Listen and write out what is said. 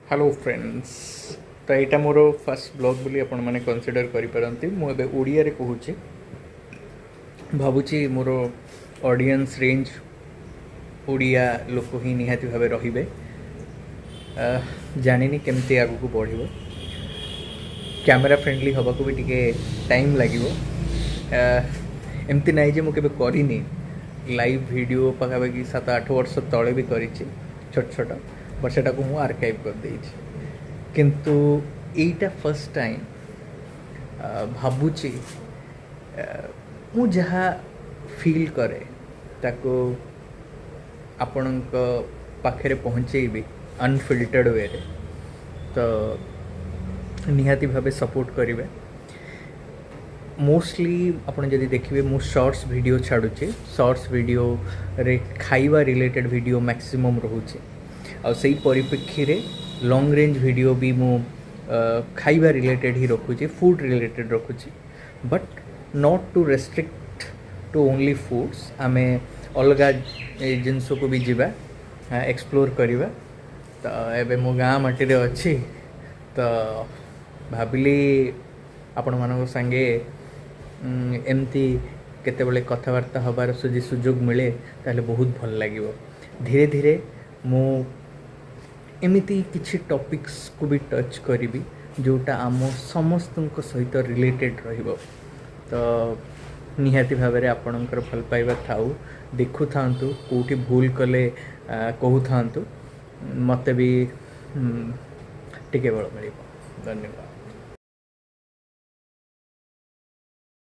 Hello friends, ତ ଏଇଟା ମୋର ଫାର୍ଷ୍ଟ ବ୍ଲଗ୍ ବୋଲି ଆପଣମାନେ କନସିଡ଼ର କରିପାରନ୍ତି। ମୁଁ ଏବେ ଓଡ଼ିଆରେ କହୁଛି। ଭାବୁଛି ମୋର ଅଡ଼ିଏନ୍ସ ରେଞ୍ଜ ଓଡ଼ିଆ ଲୋକ ହିଁ ନିହାତି ଭାବେ ରହିବେ। ଜାଣିନି କେମିତି ଆଗକୁ ବଢ଼ିବ। କ୍ୟାମେରା ଫ୍ରେଣ୍ଡଲି ହେବାକୁ ବି ଟିକେ ଟାଇମ୍ ଲାଗିବ। ଏମିତି ନାହିଁ ଯେ ମୁଁ କେବେ କରିନି। ଲାଇଭ୍ ଭିଡ଼ିଓ ପାଖାପାଖି 7-8 ବର୍ଷ ତଳେ ବି କରିଛି, ଛୋଟ ଛୋଟ, ବଟ୍ ସେଟାକୁ ମୁଁ ଆର୍କାଇଭ୍ କରିଦେଇଛି। କିନ୍ତୁ ଏଇଟା ଫାର୍ଷ୍ଟ ଟାଇମ୍ ଭାବୁଛି ମୁଁ ଯାହା ଫିଲ୍ କରେ, ତାକୁ ଆପଣଙ୍କ ପାଖରେ ପହଞ୍ଚେଇବି ଅନଫିଲ୍ଟର୍ଡ ୱେରେ। ତ ନିହାତି ଭାବେ ସପୋର୍ଟ କରିବେ। ମୋଷ୍ଟଲି ଆପଣ ଯଦି ଦେଖିବେ, ମୁଁ ସର୍ଟସ୍ ଭିଡ଼ିଓ ଛାଡ଼ୁଛି। ସର୍ଟସ୍ ଭିଡ଼ିଓରେ ଖାଇବା ରିଲେଟେଡ଼୍ ଭିଡ଼ିଓ ମ୍ୟାକ୍ସିମମ୍ ରହୁଛି। ଆଉ ସେଇ ପରିପ୍ରେକ୍ଷୀରେ ଲଙ୍ଗ୍ ରେଞ୍ଜ ଭିଡ଼ିଓ ବି ମୁଁ ଖାଇବା ରିଲେଟେଡ଼୍ ହିଁ ରଖୁଛି, ଫୁଡ଼୍ ରିଲେଟେଡ଼୍ ରଖୁଛି, but not to restrict to only foods। ଆମେ ଅଲଗା ଏ ଜିନିଷକୁ ବି ଯିବା, ଏକ୍ସପ୍ଲୋର୍ କରିବା। ତ ଏବେ ମୁଁ ଗାଁ ମାଟିରେ ଅଛି, ତ ଭାବିଲି ଆପଣମାନଙ୍କ ସାଙ୍ଗେ ଏମିତି କେତେବେଳେ କଥାବାର୍ତ୍ତା ହେବାର ଯଦି ସୁଯୋଗ ମିଳେ, ତାହେଲେ ବହୁତ ଭଲ ଲାଗିବ। ଧୀରେ ଧୀରେ ମୁଁ ଏମିତି କିଛି ଟପିକ୍ସକୁ ବି ଟଚ୍ କରିବି, ଯେଉଁଟା ଆମ ସମସ୍ତଙ୍କ ସହିତ ରିଲେଟେଡ଼୍ ରହିବ। ତ ନିହାତି ଭାବରେ ଆପଣଙ୍କର ଭଲ ପାଇବା ଥାଉ, ଦେଖୁଥାନ୍ତୁ, କେଉଁଠି ଭୁଲ କଲେ କହୁଥାନ୍ତୁ। ମୋତେ ବି ଟିକେ ବଳ ମିଳିବ। ଧନ୍ୟବାଦ।